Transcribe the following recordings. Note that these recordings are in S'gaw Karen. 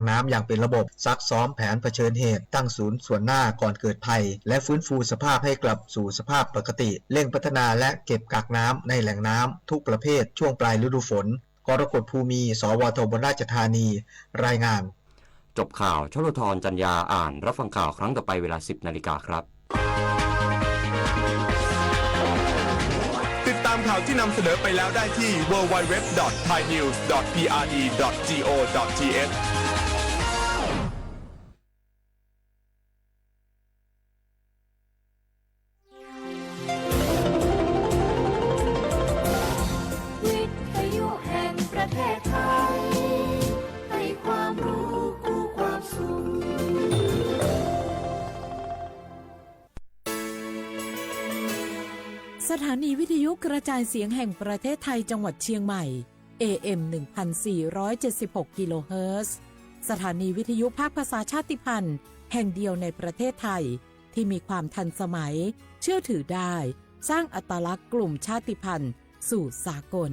น้ำอย่างเป็นระบบ ซักซ้อมแผนเผชิญเหตุ ตั้งศูนย์ส่วนหน้าก่อนเกิดภัย และฟื้นฟูสภาพให้กลับสู่สภาพปกติ เร่งพัฒนาและเก็บกักน้ำในแหล่งน้ำทุกประเภทช่วงปลายฤดูฝน กรกฎ ภูมี สวท อุบลราชธานี รายงาน จบข่าว ชโลธร จันยา อ่าน รับฟังข่าวครั้งต่อไปเวลา สิบนาฬิกาครับ ติดตามข่าวที่นำเสนอไปแล้วได้ที่ ดับเบิลยู ดับเบิลยู ดับเบิลยู ดอท ไทยนิวส์ ดอท พีอาร์ดี ดอท จี โอ ดอท ที เอช วิทยุแห่งประเทศไทย ให้ความรู้คู่ความสุข สถานีวิทยุกระจายเสียงแห่งประเทศไทยจังหวัดเชียงใหม่ เอ เอ็ม หนึ่งพันสี่ร้อยเจ็ดสิบหก กิโลเฮิรตซ์ สถานีวิทยุภาคภาษาชาติพันธุ์แห่งเดียวในประเทศไทย ที่มีความทันสมัย เชื่อถือได้ สร้างอัตลักษณ์กลุ่มชาติพันธุ์สู่สากล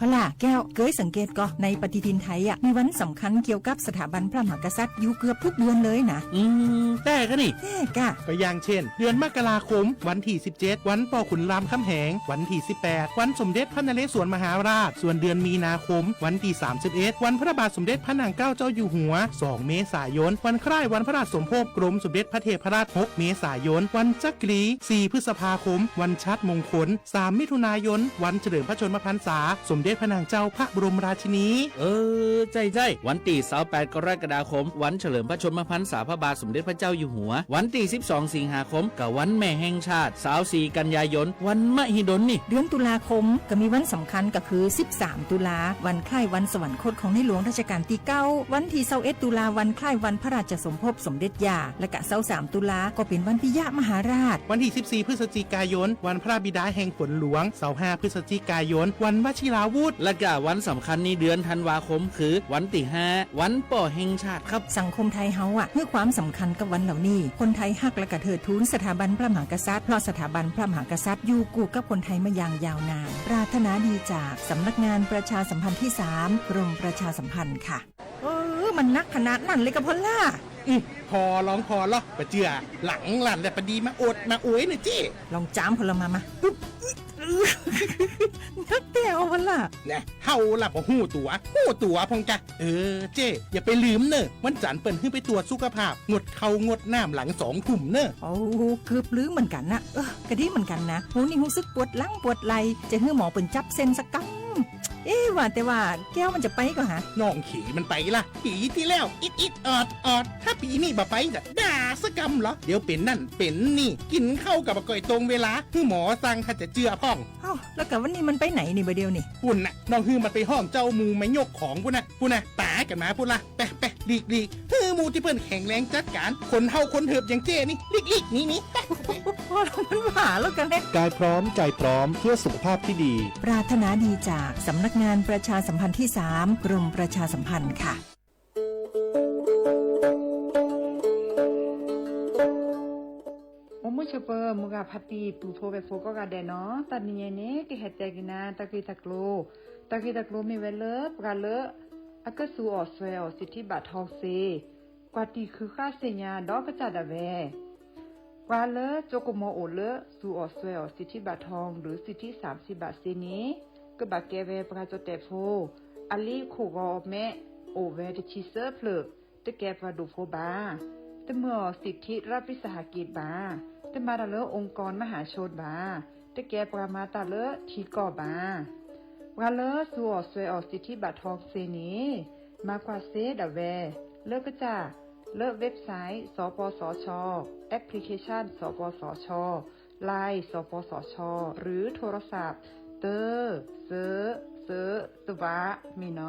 พอล่ะแก้ว เกยสังเกตก่อ ในปฏิทินไทยอะ มีวันสำคัญเกี่ยวกับสถาบันพระมหากษัตริย์อยู่เกือบทุกเดือนเลยนะ อืม แต่กะนี่ แต่กะ ก็อย่างเช่น เดือนมกราคม วันที่ สิบเจ็ด วันป้อขุนรามคำแหง วันที่ สิบแปด วันสมเด็จพระนเรศวรมหาราช ส่วนเดือนมีนาคม วันที่ สามสิบเอ็ด วันพระบาทสมเด็จพระนางเกล้าเจ้าอยู่หัว สอง เมษายน วันคล้ายวันพระราชสมภพกรมสมเด็จพระเทพรัตน์ หก เมษายน วันจักรี สี่ พฤษภาคม วันชาติมงคล สาม มิถุนายน วันเฉลิมพระชนมพรรษา สมเด็จพระนางเจ้าพระบรมราชินี เออ ใจ้ๆ วันตี้ ซาวแปด กรกฎาคม วันเฉลิมพระชนมพรรษาพระบาทสมเด็จพระเจ้าอยู่หัว วันตี้ สิบสอง สิงหาคม กะวันแม่แห่งชาติ ซาวสี่ กันยายน วันมหิดลนี่ เดือนตุลาคม กะมีวันสำคัญกะคือ สิบสาม ตุลา วันคล้ายวันสวรรคตของในหลวงรัชกาลตี้เก้า วันตี้ ซาวเอ็ด ตุลา วันคล้ายวันพระราชสมภพสมเด็จย่า และกะ ซาวสาม ตุลา ก็เป๋นวันปิยมหาราช วันตี้ สิบสี่ พฤศจิกายน วันพระบิดาแห่งฝนหลวง ซาวห้า พฤศจิกายน วันวชิราวุธ และกะวันสำคัญในเดือนธันวาคมคือวันตี้ ห้า วันป้อแห่งชาติครับ สังคมไทยเฮาอะ หื้อความสำคัญกับวันเหล่านี้ คนไทยฮักและกะเทิดทูนสถาบันพระมหากษัตริย์ เพราะสถาบันพระมหากษัตริย์อยู่กู้กับคนไทยมาอย่างยาวนาน ปรารถนาดีจากสำนักงานประชาสัมพันธ์ที่สาม กรมประชาสัมพันธ์ค่ะ เออ มันนักขนาดนั้นเลยกะพอลล่า อืม พอลองพอลอ ปะเจื้อ หลังหลั่นและปะดีมาโอดมาโอยเน่อเจ้ ลองจามพอลล่ามามา อึ๊บ นักแต้วพอลล่า แน่ เฮาล่ะบ่ฮู้ตั๋ว ฮู้ตั๋วพ่องกะ เออ เจ้ อย่าไปลืมเน่อ วันจันทร์เปิ้นหื้อไปตรวจสุขภาพ งดข้าวงดน้ำหลังสองทุ่มเน่อ โอ้ เกือบลืมเหมือนกันนะ เออ กะดีเหมือนกันนะ โห นี่ฮู้สึกปวดหลังปวดไหล่ จะหื้อหมอเปิ้นจับเส้นสักกำ เอ๊ะ ว่าแต่ว่าแก้วมันจะไปก่อฮะ น้องเขยมันไปล่ะ ปีตี้แล้ว อิดอิดออดออด ถ้าปีนี้บ่ไปจะด่าสักกำเหรอ เดี๋ยวเป๋นนั่นเป๋นนี่ กินข้าวกะบ่ก่อยตรงเวลา หื้อหมอสั่งถ้าจะเจื้อพ่อง เอ้า แล้วกะวันนี้มันไปไหนนี่บ่าเดี่ยวนี่ ปุ้นน่ะ น้องหื้อมันไปฮ้องเจ้าหมู่มายกของปุ้นน่ะ ปุ้นน่ะ ต๋ากั๋นมาปุ้นล่ะ ไปไป หลีกหลีก หื้อหมู่ตี้เปิ้นแข็งแรงจัดก๋าน คนเฒ่าคนเถิบอย่างเจ้นี่ หลีกหลีก หนีหนี ไปไป พอแล้ว มันว่าแล้วกันแหละ กายพร้อมใจพร้อมเพื่อสุขภาพที่ดี ปรารถนาดีจากสำนักงานประชาสัมพันธ์ที่สาม กรมประชาสัมพันธ์ค่ะ အိၣ်မုၢ်ဆိးပၢၤ မုၢ်ဂၤဖါတံၢ် ပုၢ်ဖိဝဲၢ်ဖိကိးဂၤဒဲးနီၤ, တၢ်တနံၤအံၤန့ၣ် ကဟဲတဲက့ၤနၤ တၢ်ဂ့ၢ်တၢ်ကျိၤ, တၢ်ဂ့ၢ်တၢ်ကျိၤမ့ၢ်ဝဲလၢ ပှၤလၢ အကစူးအီၣ်စွဲအီၣ် စံးထံဘၣ်ထီသ့ ကွၢ်တံၢ်ဃုာ်ဃာ်သ့ၣ်ညါဒီးကစၢ်ဒၣ်ဝဲ ပှၤလၢကၠိကမီၤအိၣ်လၢ စူးအီၣ်စွဲအီၣ် စံးထံဘၣ်ထီ ဒီးစံးထံသၣ်ဆံးဘၣ်သ့န့ၣ် ကဘၣ်ကဲဝဲပှၤကၠိတဲာ်ဖိ, အလံာ်ခိၣ်ဂီၤအမဲာ် အိၣ်ဝဲတဆံသၢဖျၢၣ်, တကဲပှၤဒိၣ်ဖိဘၣ်, တမၢအီၣ်စံးထံ ရၢပံစဟးက့း ဘၣ်, တမၤတၢ်လၢ องค์กรมหาชน ဘၣ်, တကဲပှၤမၤတၢ်လၢထံကီၢ်ဘၣ်. ပှၤလၢစူးအီၣ်စွဲအီၣ် စံးထံဘၣ်ထီသ့န့ၣ် မၤကွၢ်စ့ဒၣ်ဝဲ လၢကစၢ် လၢ website စပစချ, application စပစချ, Line စပစချ หรือโทรศัพท์ သၢ သၢ သၢ သၢ မ့ၢ်နီၤ.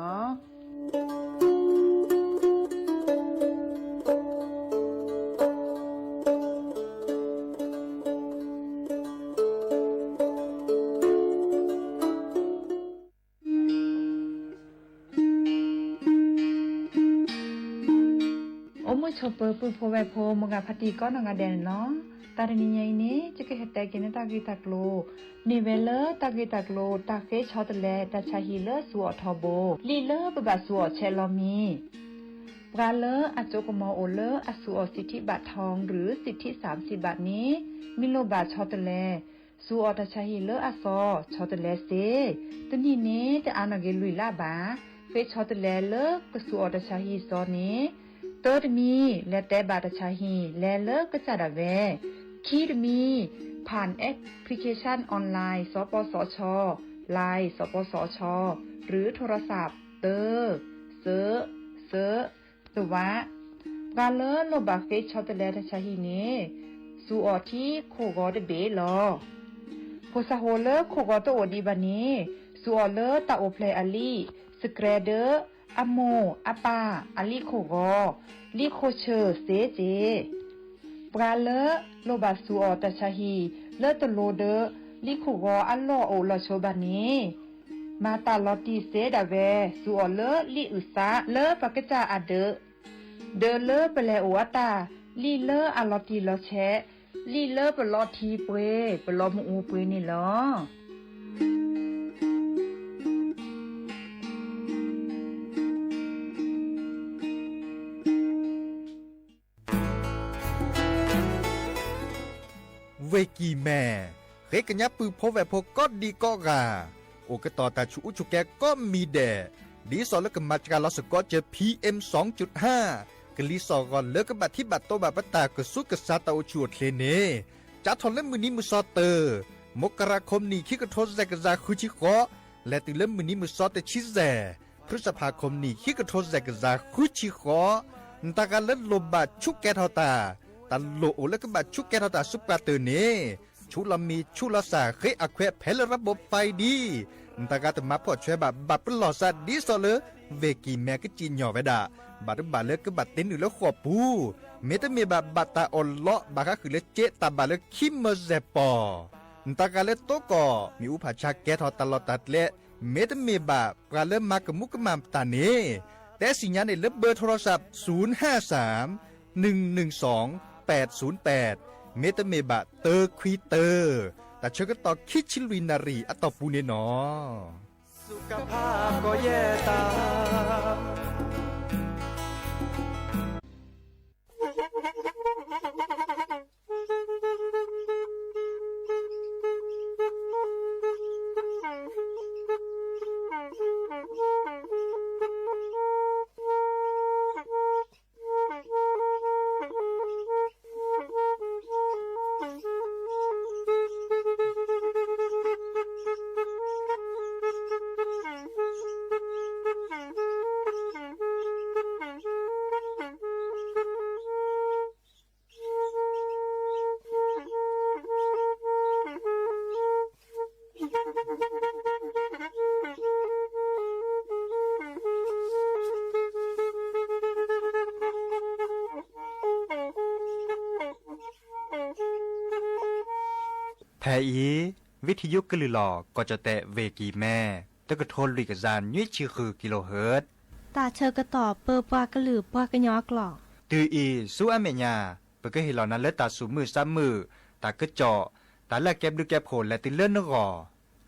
အိၣ်မုၢ်ဆိးပၢၤ ပုၢ်ဖိဝဲၢ်ဖိ မုၢ်ဂၤဖါတံၢ်ကိးနီၢ်ဂၤဒဲးန့ၣ်လီၤ. တၢ်တနံၤညါအံၤန့ၣ် ယကဟဲတဲက့ၤနတၢ်ဂ့ၢ်တၢ်ကျိၤ မ့ၢ်ဝဲလၢတၢ်ဂ့ၢ်တၢ်ကျိၤ တၢ်ဃ့ဆီတလဲတၢ်ဆါဟံၣ်လၢစူၤအီၣ်ထီဘိ, လံာ်လၢပဘၣ်စူၤအီၣ်ဆဲးလီၤမံၤ, ပှၤလၢအစိကမီၤအိၣ်လၢအစူၤအီၣ်စံးထံးဘးထီၣ် ရူးစံးထံးစၢ်စံးဘးန့ၣ် မ့ၢ်လိၣ်ဘၣ်ဆီတလဲ, စူၤအီၣ်တၢ်ဆါဟံၣ်လၢအစီၤ ဆီတလဲစ့, တနံၣ်န့ၣ် တအါနီၣ်ဂ့ၤလွံၢ်လါဘၣ်, ဃ့ဆီတလဲလၢကစူၤအီၣ်တၢ်ဆါဟံၣ်စီၤန့ၣ်, တၢတမံၤ လဲၤတဲဘၣ်တၢ်ဆါဟံၣ် လဲၤလၢကစၢ်ဒၣ်ဝဲ, ခံတမံၤ ผ่าน แอปพลิเคชัน ออนไลน์ สปสช Line สปสช หรือโทรศัพท์ တၢ, စၢ, စၢ, တဝး, ပှၤလၢလိၣ်ဘၣ်ဃ့ဆီတလဲတၢ်ဆါဟံၣ်န့ၣ် စူၤအီၣ်ထံခိၣ်ဂီၤတဘ့ၣ်လီၤ. ဖိစၢ်ဖိလၢခိၣ်ဂီၤတအိၣ်ဒံးဘၣ်န့ၣ် စူၤအီၣ်လၢတၢ်အိၣ်ဖျဲၣ်အလံာ် စကြဲးဒီး အမိၢ်အပၢ်အလံာ်ခိၣ်ဂီၤ, လံာ်ခိၣ်ဆၢၣ်စ့စ့, ပှၤလၢလိၣ်ဘၣ်စူၤအီၣ်တၢ်ဆါဟံၣ်လၢတလိၤဒီး လံာ်ခိၣ်ဂီၤအလီၢ်အိၣ်လီၤဆိဘၣ်န့ၣ် မၤတၢ်လီၤတံၢ်စ့ဒၣ်ဝဲ စူၤအီၣ်လၢလံာ်အုၣ်သးလၢပှၤကစၢ်အဒၢး, ဒီးလၢပလဲၤအိၣ်အတၢ် လံာ်လၢအလီၤတံၢ်လီၤဆဲး, လံာ်လၢပလီထံပှ့ၤ ပလီမ့ၣ်အူပှ့ၤန့ၣ်လီၤ. ဝ့ၢ်ကံၢ်မဲၣ်, ဃ့ကညးပုၢ်ဖိဝဲၢ်ဖိကိးဒံကိးဂၤ, အိၣ်ကတီၤတၢ်ဆူးအူဆူးကဲကိးမံၤဒဲး, ဒ်သိးလၢကမၤစှၤလီၤစ့ၢ်ကီးစၢၤ PM စူၤ, ကလံၤစိးဂီၤလၢကဘၣ်ထံဘၣ်တိဘၣ်ပတၢ်ကစူးကစးတၢ်အိၣ်ဆူၣ်အိၣ်ချ့န့ၣ်, စးထီၣ်လၢမုၢ်နံၤမုၢ်သီတၢၢ်, မကရၤ ခီပနံၣ် ခံကထိယဲၢ်ကယၤဃုဆံဃိး, လဲၤတုၤလၢမုၢ်နံၤမုၢ်သီတဆံယဲၢ်, ဖုစဖး ခီပနံၣ် ခံကထိယဲၢ်ကယၤဃုဆံဃိး, နတၢ်ဂၤလၢလိၣ်ဘၣ်ဆူးကဲထီၣ်တၢ်, တၢ်လိၣ်အိၣ်လၢကဘၣ်ဆူးကဲထီၣ်တၢ်ဆူပှၤတၢၢ်န့ၣ်, ဆူးလီၤမံၤဆူးလီၤစၢ် ဃ့အခွဲးဖဲလၢ ระบบไฟ ဒ် နတၢ်ဂၤတမၤဖှီၣ်ဆွဲဘၣ် ဘၣ်ပလီၢ်စးဒ်သိးလၢ ဝ့ၢ်ကံၢ်မဲၣ်ကစံၣ်ညီၣ်ဝဲဒၣ်, ဘၣ်တဘၣ်လၢကဘၣ်တ့နုာ်လၢဃိာ်ပူၤ, မ့တမ့ၢ်ဘၣ်ဘၣ်တၢ်အီၣ်လီး ဘၣ်ဃးဃုာ်လၢစ့တၢ်ဘၣ်လၢခံမၢယဲၢ်ပီၢ်, နတၢ်ဂၤလၢတိကီၢ် မ့ၣ်အူဖးဆါကဲထီၣ်တၢ်လီၢ်တၢ်ကျဲ, မ့တမ့ၢ်ဘၣ်ပှၤလၢမၤကမူးကမၣ်တၢ်န့ၣ်, တဲစံၣ်ညါန့ၣ်လၢဘၢၣ်ထိရစး ศูนย์ห้าสาม หนึ่งหนึ่งสอง แปดศูนย์แปด, မ့တမ့ၢ်ဘၣ်တၢခွံတၢ, တၢ်ဆၢကတီၢ်ခံဆံလွံၢ်နၣ်ရံၣ်အတီၢ်ပူၤန့ၣ်နီၤ. စူးကဖးကီးယဲၢ်တၢ် ဖဲအံၤ ဝံထံယုကလုၢ်လီၤ ကီၢ်ကၠီၣ်တဲၣ် ဝ့ၢ်ကံၢ်မဲၣ် တကထိလွံၢ်ကယၤနွံဆံဃု ကံလိဟၢၣ်, တၢ်ဆၢကတီၢ်ပၢပှၤကလုာ်ပှၤကညီအကျိာ်, တုၤအံၤ ဆူအမဲာ်ညါ ပကဟ့ၣ်လီၤနၤလၢတၢ်သူၣ်မုာ်သးမုာ်, တၢ်ကစီၣ်, တၢ်လၢအကဲဘျုးကဲဖှိၣ်လဲၤတုၤလၢနဂီၢ်.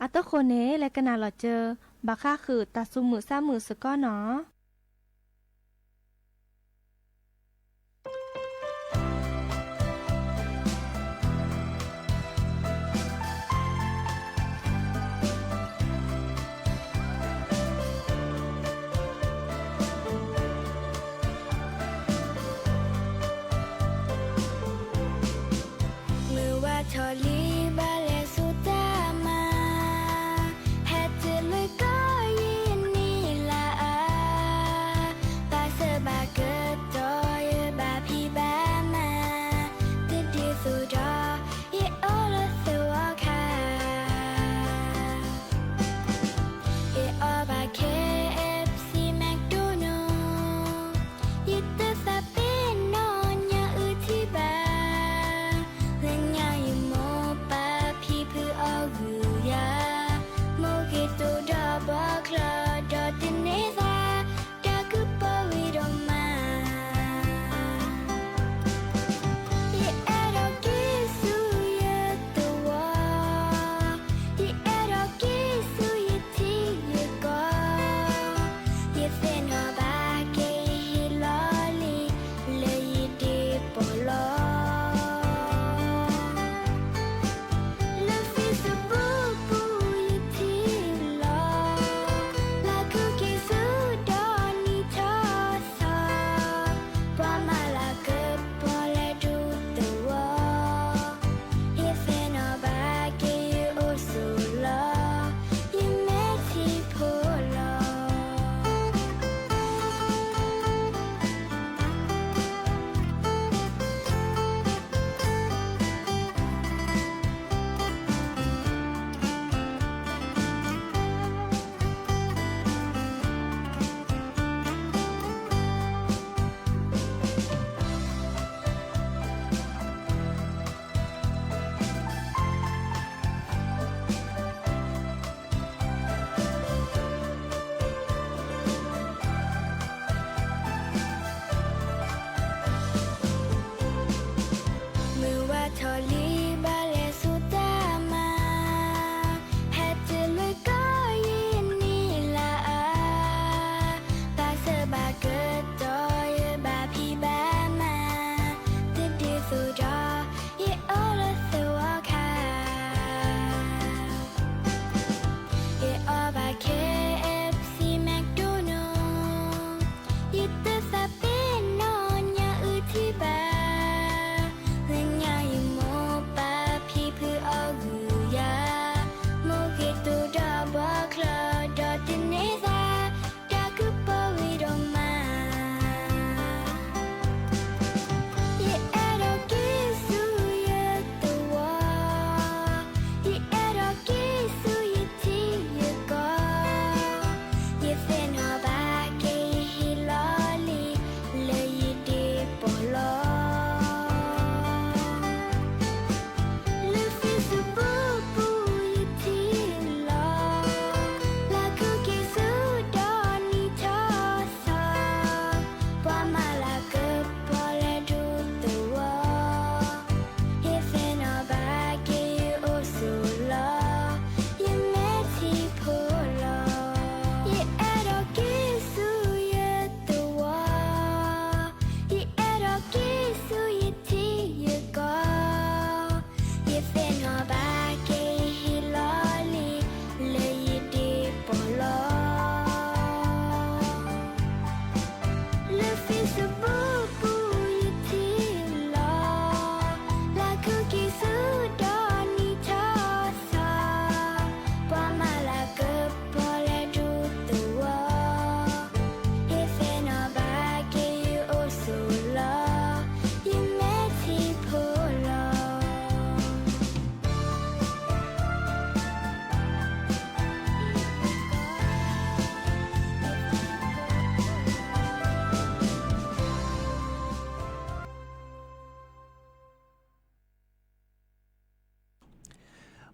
အတဃိန့ၣ် လဲၤကနၣ်လီၤစၢၤ ဘၣ်ဃးဃုာ်တၢ်သူၣ်မုာ်သးမုာ်စ့ၢ်ကီးနီၤ. မုၢ်ဝါထီၣ်လံဘၣ်လဲၤဆူတၢ်မၤ, ဟဲတုၤလၢကီၢ်ယံၤနံၤလၢအါ,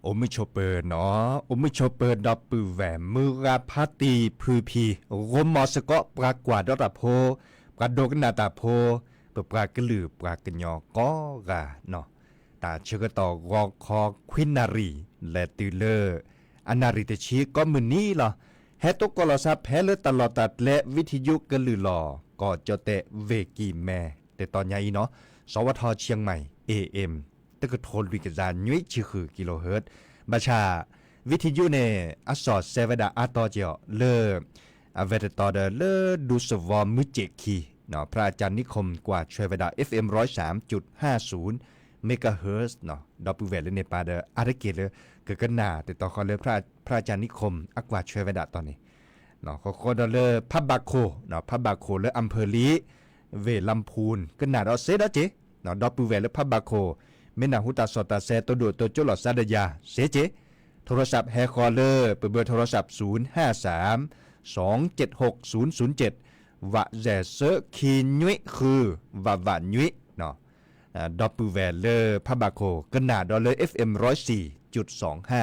အိၣ်မုာ်ဆိးပၢၤနီၤ, အိၣ်မုာ်ဆိးပၢၤဒီပုၢ်ဝဲၢ် မုၢ်ဂၤဖါတံၢ်ဖုဖံ, ဂီၢ်မီၤစ့ၢ်ကီး ပှၤကွၢ်ဒီတၢ်ဖိ, ပှၤဒိကနၣ်တၢ်ဖိ, ပပှၤကလုာ်ပှၤကညီကိးဂၤနီၤ, တၢ်ဆၢကတီၢ်ဂီၤခီခွံနၣ်ရံၣ် လဲၤတုၤလၢ အနၣ်ရံၣ်တဆံကိးမုၢ်နံၤလီၤ. ဟဲတိကိးလီၤသးဖဲလၢတၢ်လီၢ်တၢ်ကျဲ ဝံထယုကလုာ်လီၤ ကီၢ်ကၠီၣ်တဲၣ် ဝ့ၢ်ကံၢ်မဲ တတီၤညါအံၤနီၤ, စီၤဝါထီၣ် เชียงใหม่ เอเอ็ม တကထိလွံၢ်ကယၤနွံဆံဃု กิโลเฮิรตซ์, ဘၣ်ဆၣ် ဝံထယုန့ၣ် အစီၣ်စဲးဝဲဒၣ်အါတီၤက့ၤအီၤလၢ အဝဲတတီၤဒီးလၢဒူသဝီမုၢ်စ့ၣ်ခံ, พระอาจารย์นิคม ကွၢ်ဆွဲဝဲဒၣ် เอฟเอ็มร้อยสามจุดห้าศูนย์ megahertz နီၤ, ဒီပုၢ်ဝဲၢ်လၢန့ၣ်ပၢ်ဒီး အါတက့ၢ်လၢ ကကနၣ်တတီၤဃီလၢ พระอาจารย์นิคม အကွၢ်ဆွဲဝဲဒၣ်တီၤန့ၣ် ဃီဃီဒီးလၢဖးဘးခိၣ်, ဖးဘးခိၣ်လၢ อำเภอลี ဝ့ၢ်ลำพูน ကနၣ်ဒီးစ့ဒီးက့ၤ, ဒီပုၢ်ဝဲၢ်လၢဖးဘးခိၣ် မ့ၢ်နၢ်ဟူတၢ်စီၣ်တၢ်ဆဲး တိၢ်ဒိၣ်တိၢ်ကၠိလိာ်သးဒီးယၤ စ့က့ၤ, โทรศัพท์ ဟဲဃီလၢ ပဘၢၣ် โทรศัพท์ ศูนย์ห้าสาม สองเจ็ดหกศูนย์ศูนย์เจ็ด ဝးစဲးဆၢခံနွံဃု ဝးဝးနွံ ဒီပုၢ်ဝဲၢ်လၢဖးဘးခိၣ် ကနၣ်ဒီးလၢ เอฟเอ็มร้อยสี่จุดสองห้า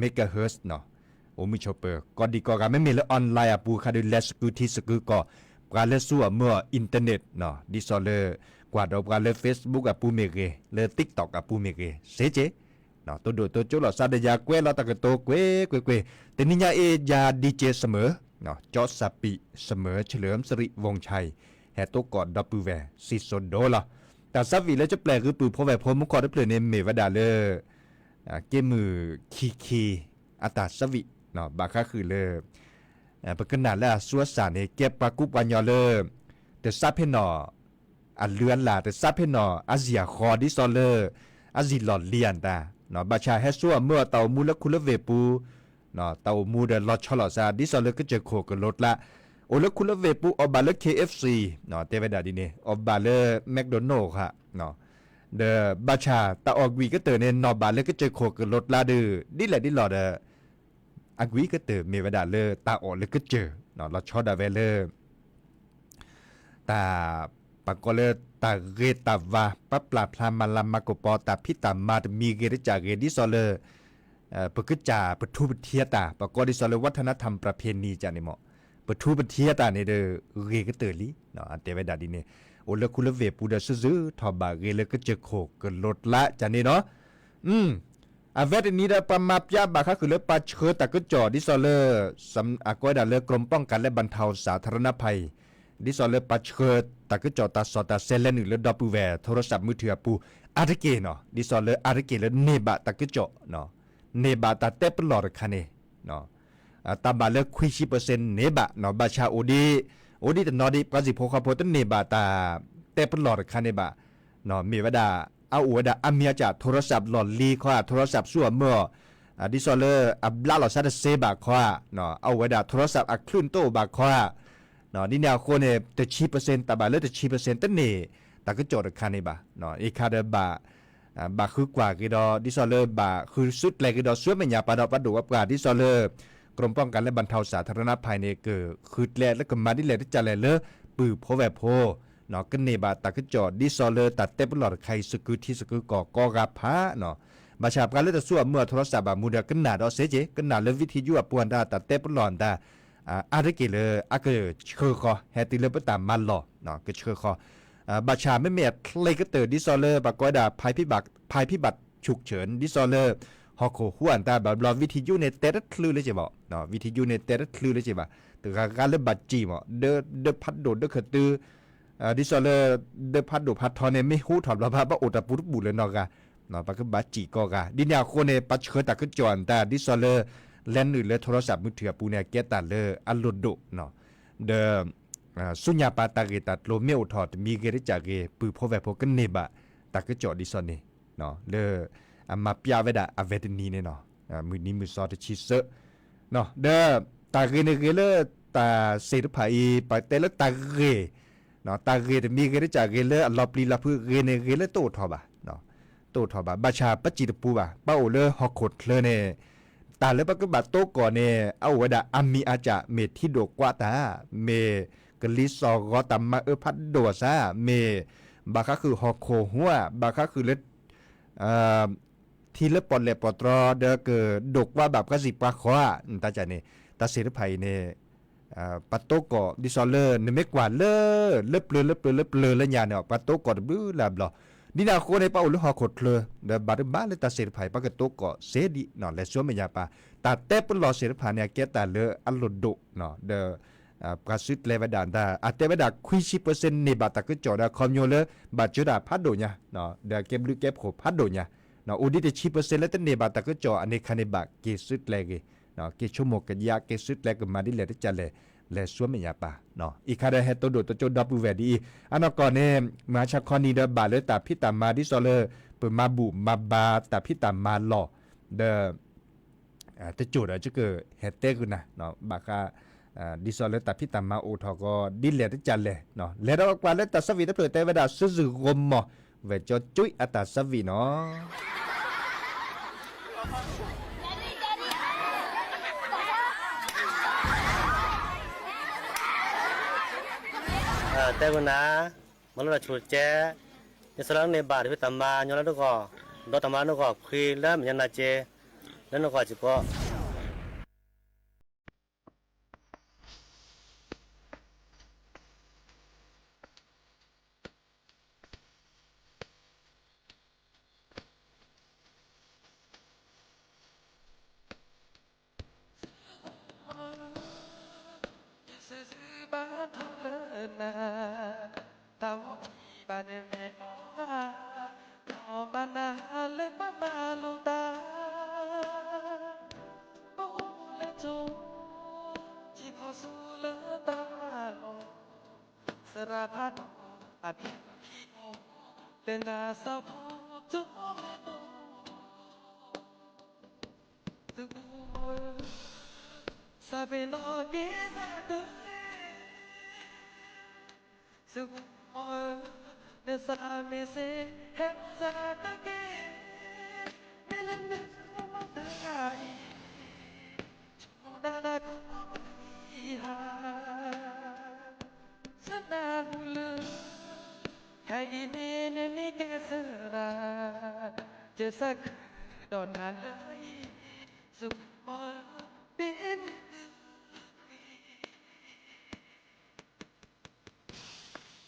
megahertz နီၤ, အိၣ်မုာ်ဆိးပၢၤ ကိးဒံကိးဂၤ မ့မ့ၢ်လၢ online အပူၤအခါဒီး လဲၤစကုထံစကုကီၢ်, ပှၤလၢဆူအမုၢ်အီၤ internet နီၤ, ဒ်သိးလၢ ကွၢ်ဒီးပှၤလၢ Facebook အပူၤမ့ၢ်ဂ့ၤ, လၢ TikTok အပူၤမ့ၢ်ဂ့ၤ, စ့က့ၤ တိၢ်ဒိၣ်တိၢ်ကၠိလိာ်သးဒီးယၤ ကွဲးလီၤတၢ်ကတိၤကွ့ၢ်ကွ့ၢ်ကွ့ၢ်, တနံၤညါအံၤ ယၤ DJ စမၢၤ, ကၠီစးပံး စမၢၤ เฉลิมสิริวงศ์ชัย ဟဲတိကိးဒီပုၢ်ဝဲၢ်စံၣ်စိၤဒိလီၤ. တၢ်ဆၢဝံၤလၢကပျဲၢ်ဂုၢ်ပုၢ်ဖိဝဲၢ်ဖိမူခီတဖျၢၣ်န့ၣ် မ့ၢ်ဝဲဒၣ်လၢ က့ၢ်မုၢ်ခံခံ အတၢ်ဆၢဝံၤ, ဘၣ်ဃးဃုာ်လၢ ပကနၣ်လၢအဆူအစှၤန့ၣ် ကဲပှၤကူပှၤညီလၢ တစးဖ့ၣ်နီၣ် အလုၢ်အလၢ် တစးဖ့ၣ်နီၣ် အစံၣ်အဃီ ဒ်သိးလၢ အစံၣ်လီၢ်လံၤအတၢ်, ဘၣ်ဆၣ်ဟဲဆူအမုၢ်အတၢ်အိၣ်မူလၢခူလၢဝ့ၢ်ပူၤ, တၢ်အိၣ်မူဒီးလီၤဆီလိာ်သး ဒ်သိးလၢကစၢၢ်ခိၣ်ကလိၤကျါ, အိၣ်လၢခူလၢဝ့ၢ်ပူၤ အီၣ်ဘၣ်လၢ KFC, တဲဝဲဒၣ်ဒ်န့ၣ် အီၣ်ဘၣ်လၢ McDonald ဃါ, ဒီးဘၣ်ဆၣ်တၢ်အီၣ်ကွံာ်ကတၢၢ်န့ၣ် နီၣ်ဘၣ်လၢကစၢၢ်ခိၣ်ကလိၤကျါဒီး ဒ်လဲၣ်ဒ်လဲၣ်ဒီး အကွံာ်ကတၢၢ်မ့ၢ်ဝဲဒၣ်လၢတၢ်အီၣ်လၢကစၢၢ်, လီၤဆီဒၣ်ဝဲလၢ တၢ် ပှၤကိးလၢတၢ်ဂ့ၤတၢ်ဝါ ပာ်ပျၢ်ဖျါမၤလၤမၤကပီၤ တၢ်ဖံးတၢ်မၤတမံၤဂ့ၤတကးဂ့ၤ ဒ်သိးလၢ ပကစၢ်ပထူပထံးအတၢ် ပှၤကိးဒ်သိးလၢ วัฒนธรรมประเพณี ကန့ၣ်မ့ၢ် ပထူပထံးအတၢ်န့ၣ်ဒီး ဂ့ၤကတၢၢ်လံ, တဲဝဲဒၣ်ဒ်န့ၣ်, အိၣ်လၢခူလၢဝ့ၢ်ပူၤဒီး စုစုထီၣ်ဘၣ်ဂ့ၤလၢကစၢၢ်ခိၣ်ကလိၤကျါ ကန့ၣ်နီၤ အဝဲတနံၤဒီး ပှၤမၤပျးဘၣ်ဃးဃုာ်လၢပှၤဆှၢတၢ်ကစီၣ် ဒ်သိးလၢ အကိးဝဲဒၣ်လၢ กรมป้องกันและบรรเทาสาธารณภัย ဒ်သိးလၢပှၤဆှၢတၢ်ကစီၣ်တၢ်စီၣ်တၢ်ဆဲးလဲၤနုာ်လၢဒီပုၢ်ဝဲၢ် โทรศัพท์มือถือ အပူၤ အါတက့ၢ်နီၤ, ဒ်သိးလၢအါတက့ၢ်လၢန့ၢ်ဘၣ်တၢ်ကစီၣ်, န့ၢ်ဘၣ်တၢ်တဲပလီၢ်တခါန့ၣ် တၢ်ဘၣ်လၢခွံဆံ percent န့ၢ်ဘၣ်နီၤ, ဘၣ်ဆၣ်အိၣ်ဒံး အိၣ်ဒံးတနီၤဒံး ပှၤစံၣ်ဖိဃီဖိတန့ၢ်ဘၣ်တၢ်တဲပလီၢ်တခါန့ၣ်ဘၣ်, မ့ၢ်ဝဲဒၣ် အအိၣ်ဝဲဒၣ်အါမံၤအါကၢ် โทรศัพท์ လီၢ်လံၤခီဧါ โทรศัพท์ ဆူအမုၢ်အီၤ, ဒ်သိးလၢအဘျးလီၤစၢ်တစ့ဘၣ်ခီဧါ, အအိၣ်ဝဲဒၣ် โทรศัพท์ အချုးတအိၣ်ဘၣ်ခီဧါ, ဒ်န့ၣ်အဃိန့ၣ် တဆံ percent တၢ်ဘၣ်လၢတဆံ percent တန့ၢ်တၢ်ကစီၣ်တခါန့ၣ်ဘၣ်, အံၤခါဒီးဘၣ် ဘၣ်ဃုကွၢ်က့ၤဒီး ဒ်သိးလၢဘၣ်ဃုစုကျဲၤက့ၤဒီး ဆူမဲာ်ညါပှၤဒီးပှၤဒိၣ်ဝဲပှၤ ဒ်သိးလၢ กรมป้องกันและบรรเทาสาธารณภัย န့ၣ် ကဃုကျဲလၢကမၤဒ်လဲၣ်တကးလဲၣ်လၢ ပုၢ်ဖိဝဲၢ်ဖိ ကန့ၢ်ဘၣ်တၢ်ကစီၣ် ဒ်သိးလၢတၢ်တဲပလီၢ်တခါအံၤ စကုထံစကုကီၢ်ကိးဂၤဖးနီၤ, ဘၣ်ဆၣ်ပှၤလၢတဆူအမုၢ်အီၤ โทรศัพท์ ဘၣ်မူဒီးကနၣ်ဒီးစ့က့ၤ ကနၣ်လၢ วิทยุ အပူၤအတၢ် တၢ်တဲပလီၢ်အတၢ် အါတက့ၢ်လၢအကဆှၢဃီၤ ဟဲတုၤလၢပတၢ်မၤလီၢ် ကဆှၢဃီၤ, ဘၣ်ဆၣ်မ့မ့ၢ်အချ့ကတၢၢ် ဒ်သိးလၢပှၤကိးဝဲဒၣ် ภัยพิบัติ ภัยพิบัติฉุกเฉิน ဒ်သိးလၢ ဟီၣ်ခိၣ်ဟူအတၢ်ဘၣ်ဘျီ วิทยุ န့ၣ် တဲတချုးလၢက့ၤဘၣ်, วิทยุ န့ၣ် တဲတချုးလၢက့ၤဘၣ်, တဂၤဂၤလၢဘၣ်စံၣ်မး ဒၢဖးဒိၣ်ဒၢခတု ဒ်သိးလၢ ဒၢဖးဒိၣ်ဖးထီန့ၣ် မ့ၢ်ဟူထီၣ်ဘျီဘၣ် ဘၣ်အိၣ်တၢ်ပူၤတဘူၣ်လၢနီၢ်ဂၤ, ပကဘၣ်စံၣ်ကိးဂၤ, ဒ်န့ၣ်အဃိန့ၣ် ပှၤဆှၢတၢ်ကစီၣ်အတၢ် ဒ်သိးလၢ လဲၤနုာ်လၢ โทรศัพท์มือถือ အပူၤန့ၣ် အကဲတၢ်လၢအလိၣ်ဒိၣ်, ဒီး ဆူညါပၢ်တၢ်ဂ့ၢ်တၢ်ကျိၤမ့ၢ်အိၣ်ထီၣ်တမံၤဂ့ၤတကးဂ့ၤ ပုၢ်ဖိဝဲၢ်ဖိကန့ၢ်ဘၣ်တၢ်ကစီၣ်ဒ်သိးန့ၣ်, လၢအမၤပျးဝဲဒၣ်အဝဲတနံၤန့ၣ်နီၤ, မုၢ်နံၤမုၢ်သီတဆံဆၢ, ဒီးတၢ်ဂ့ၤန့ၣ်ဂ့ၤလၢတၢ်စ့ၢ်တဖၣ်အံၤ ပတဲလၢတၢ်ဂ့ၢ်, တၢ်ဂ့ၢ်တမံၤဂ့ၤတကးဂ့ၤလၢအလီၤပျံၤလီၤဖုးဂ့ၤန့ၣ်ဂ့ၤလၢတအိၣ်ထီၣ်ဘၣ် တအိၣ်ထီၣ်ဘၣ်, ဘၣ်ဆၣ်ပစံၣ်တပူၤဘၣ်, ပအိၣ်လၢဟီၣ်ခိၣ်ချၢန့ၣ်, တၢ်လၢပကဘၣ်တိကိးန့ၣ် အအိၣ်ဝဲဒၣ်အါမံၤအါကၢ် မ့ၢ်ထံဒိၣ်ကွၢ်တၢ်, မ့ၢ်ကလံၤစိးဂီၤတၢ်မၤအၢဖးဒိၣ်အသး, မ့ၢ်ဘၣ်ဃးဃုာ်ဟီၣ်ခိၣ်ဟူဧါ, ဘၣ်ဃးဃုာ်လၢ ထံလၢပီၣ်လဲၣ်ပီၣ်တြီဒီးကဒိးကွၢ်ဘၣ်ပှၤစံၣ်ပှၤဃီဧါ, တၢ်န့ၣ် တၢ်စ့ၣ်တဖၣ်အံၤန့ၣ် ပှၤတိကီၢ်ဒ်သိးလၢနမ့ၢ်ကွၢ်လၢ လၢပျၢၤလၢပျၢၤလၢပျၢၤလၢညါန့ၣ် ပှၤတိကီၢ်တဘျုးလၢ်ဘျီ, ဒ်န့ၣ်အဃိန့ၣ် ပှၤအိၣ်လၢဟီၣ်ခိၣ်ချၢ ဒီးဘၣ်တဘၣ်လၢတၢ်စ့ၣ်တဖၣ်အံၤ ပှၤကတိကီၢ်စ့ဒံး လဲၤဆူမဲာ်ညါပၢ်, တၢ်တဲပလီၢ်စ့ၣ်တဖၣ်န့ၣ် အကဲတၢ်လၢအလိၣ်ဒိၣ် ဒီး ပှၤစုကျဲဝဲဒၣ် အတဲဝဲဒၣ်ခွံဆံ percent န့ၢ်ဘၣ်တၢ်ကစီၣ်ဒီးအခီပညီလၢ ဘၣ်စၢၤတၢ်ဖးဒိၣ်ညါ, ဒီးကဲဘျုးကဲဖှိၣ်ဖးဒိၣ်ညါ, အိၣ်ဒံးတဆံ percent လၢတန့ၢ်ဘၣ်တၢ်ကစီၣ်အန့ၣ်ခါန့ၣ် ဘၣ်က့ၤစုကျဲဂ့ၤ, က့ၤဆိကမိၣ်ကယၢ် က့ၤစုကျဲကမၤဒ်လဲၣ်တကလဲၣ်, လဲၤဆူမဲာ်ညါပၢ်, အံၤခါဒီးဟဲတိၢ်ဒိၣ်တိၢ်ကၠိဒီပုၢ်ဝဲၢ်ဒ်အံၤ, အနီၢ်ကီၢ်န့ၣ် မဟါဆါခီနံၤဒီးဘၣ်လၢတၢ်ဖံးတၢ်မၤဒ်သိးလၢ ပမၤဘူၣ်မၤဘါတၢ်ဖံးတၢ်မၤလီၢ်, ဒီး တစိၢ်ဒီးယကဟဲတဲဃုာ်နၤ, ဘၣ်ဃး ဒ်သိးလၢတၢ်ဖံးတၢ်မၤအိၣ်ထီၣ်ကီး ဒ်လဲၣ်တကလဲၣ်, လဲၤဒီးကွၢ်လၢတၢ်ဆၢဝံၣ်တဖျၢၣ်တဲဝဲဒၣ် စုစုဂီၢ်မီၢ် ဝဲၢ်ကၠီကၠူအတၢ်ဆၢဝံၣ်နီၤ. တဲဃုာ်နၤ, မၤလိတၢ်ဆူၣ်ကဲ, ဒ်သိးလၢနန့ၢ်ဘၣ်တၢ်ဖံးတၢ်မၤညီလၢနဂီၢ်, ဒီးတၢ်မၤလၢနဂီၢ်ခွံလၢမဲာ်ညါနၤက့, လၢနဂီၢ်စ့ၢ်ကီး ယစၢၤစုဘၣ်ထီၣ်လၢနၤ, တၢ်အိၣ်ထံဘၣ်နမဲာ်နီၢ်ဧါ, တၢ်အီၣ်ဘၣ်နၤလၢပမၤလိာ်တၢ်, ပအိၣ်လၢကၠိ, ထံကီၢ်ဆူလၢတၢ်မၤလိာ်, သရၣ်ဖးဒိၣ်အဖံးခိၣ်, လၢနၤစီၤဖိကၠိမဲာ်နီၢ် သုးမီၤဧၢ, စးပ့ၤနီၣ်က့ၤသးတဂ့ၤ, သုးမီၤဧၢ, နသးမ့ၢ်စ့ၢ်ဟဲအိၣ်သးတက့ၢ်, မ့ၢ်လၢနမၤတဂၤအံၤ, ဆိကမိၣ်နၤနၤကမီၤပှၤဧါ, သနၢ်ဟူလၢ ခဲအံၤန့ၣ်နမ့ၢ်ကဲသရၣ်, ယသးခုဒီးနၤလၢအံၤ, သုးမီၤဧၢ,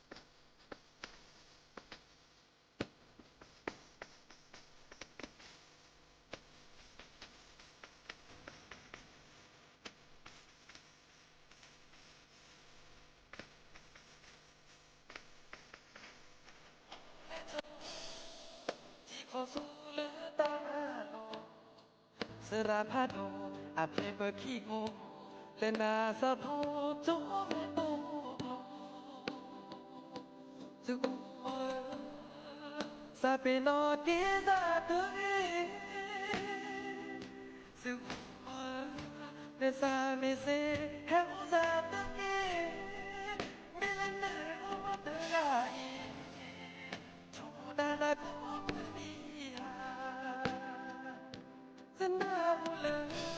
ဘၣ်မနုၤ ထံကီၢ်ဆူလၢတၢ်, သရၣ်ဖးဒိၣ်အဖံးခိၣ်, လၢနၤစီၤဖိကၠိမဲာ်နီၢ် သုးမီၤဧၢ, စးပ့ၤနီၣ်က့ၤသးတဂ့ၤ, သုးမီၤဧၢ, နသးမ့ၢ်စ့ၢ်ဟဲအိၣ်သးတက့ၢ်, မ့ၢ်လၢနမၤတဂၤအံၤ, ဆိကမိၣ်နၤနၤကမီၤပှၤဧါ, သနၢ်ဟူလၢ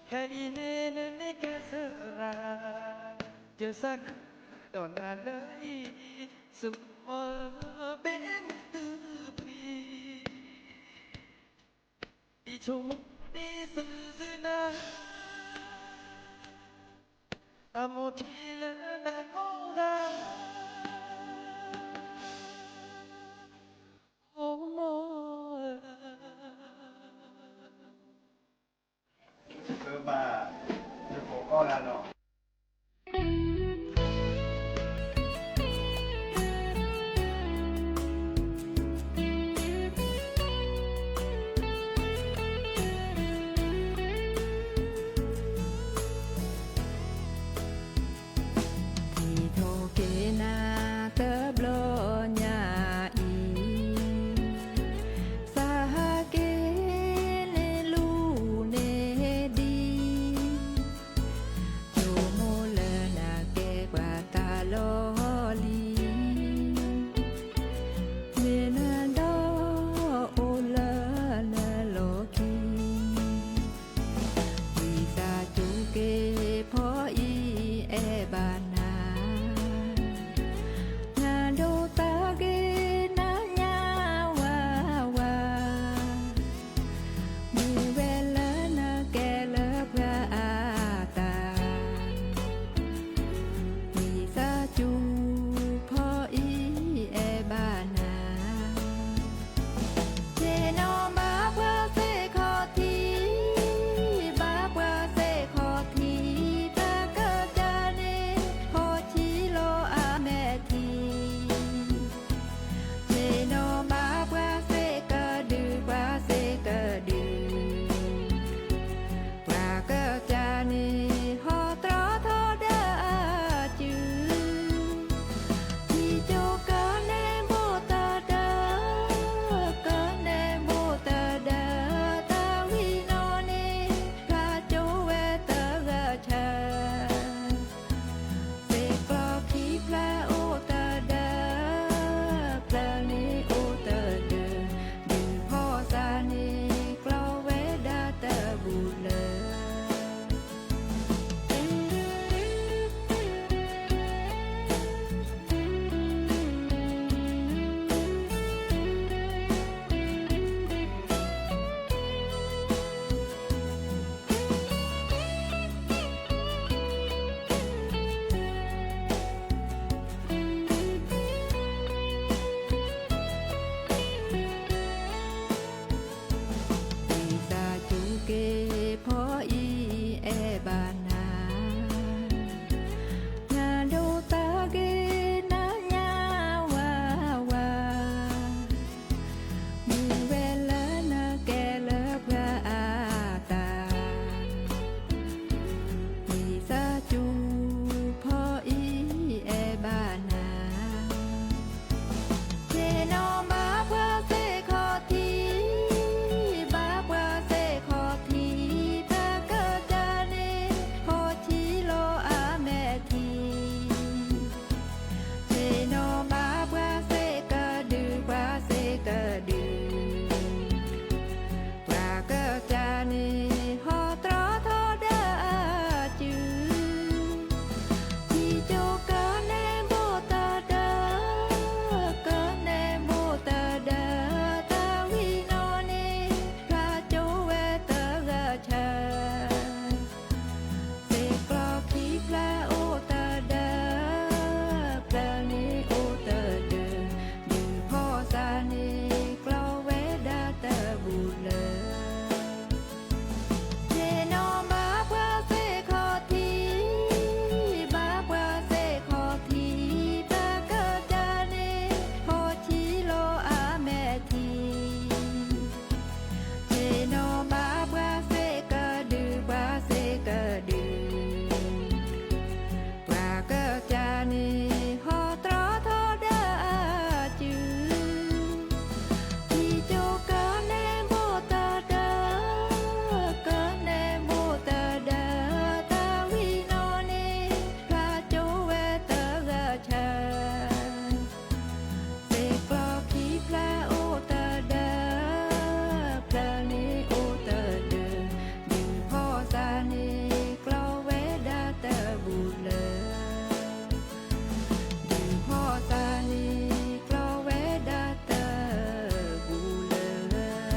ခဲအံၤန့ၣ်နမ့ၢ်ကဲသရၣ်, ယသးခုဒီးနၤလၢအံၤ, သုးမီၤဧၢ, ဘၣ်မနုၤတပျံၤ, ယဆိကမိၣ်ဒ်သိးသုနၤ, တၢ်မိၣ်ထံလၢနၤကိးဂၤ, အိၣ်မီၤဧၢ. ဘၣ်, ယကိးဂၤဒီး နီၢ်ဘၣ်ပှၤစ့ၢ်ခီၣ်ထံး, ဘၣ်ပှၤစ့ၢ်ခီၣ်ထံး, ပကစၢ်န့ၣ် ဟီၣ်ထံလီၤအမဲာ်ထံ, ဆ့ၣ်နီၤဘၣ်ပှၤစ့ၢ်ကဒု, ပှၤစ့ၢ်ကဒု, ပှၤကစၢ်န့ၣ် ဟီၣ်တြီထီဒါအစု ထံကၠိကနဲၣ်ဘိၣ်တဒါ, ကနဲၣ်ဘိၣ်တဒါ, တၢ်ဝံၤနီၣ်န့ၣ် ဖျါကၠိဝဲတဂၤဆၢ, စ့ၢ်ကျီခံဖျၢၣ်အိၣ်တဒါ, ဖျၢၣ်န့ၣ်အိၣ်တဒၢ, ဒုးဖီၣ်စၢ်န့ၣ် ကျီဝဲဒၣ်တဘူၣ်လၢ ဆ့ၣ်နီၤဘၣ်ပှၤစ့ၢ်ခီၣ်ထံး, ဘၣ်ပှၤစ့ၢ်ခီၣ်ထံး, ပကစၢ်န့ၣ် ဟီၣ်ထံလီၤအမဲာ်ထံ, ဆ့ၣ်နီၤဘၣ်ပှၤစ့ၢ်ကဒု, ပှၤစ့ၢ်ကဒု, ပှၤကစၢ်န့ၣ် ဟီၣ်တြီထီဒါအစု ထံကၠိကနဲၣ်ဘိၣ်တဒါ, ကနဲၣ်ဘိၣ်တဒါ, တၢ်ဝံၤနီၣ်န့ၣ် ဖျါကၠိဝဲတဂၤဆၢ, စ့ၢ်ကျီခံဖျၢၣ်အိၣ်တဒါ, ဖျၢၣ်န့ၣ်အိၣ်တဒၢ, ဒုးဖီၣ်စၢ်န့ၣ် ကျီဝဲဒၣ်တဘူၣ်လၢ ဒုးဖီၣ်စၢ်န့ၣ် ကျီဝဲဒၣ်တဘူၣ်လၢ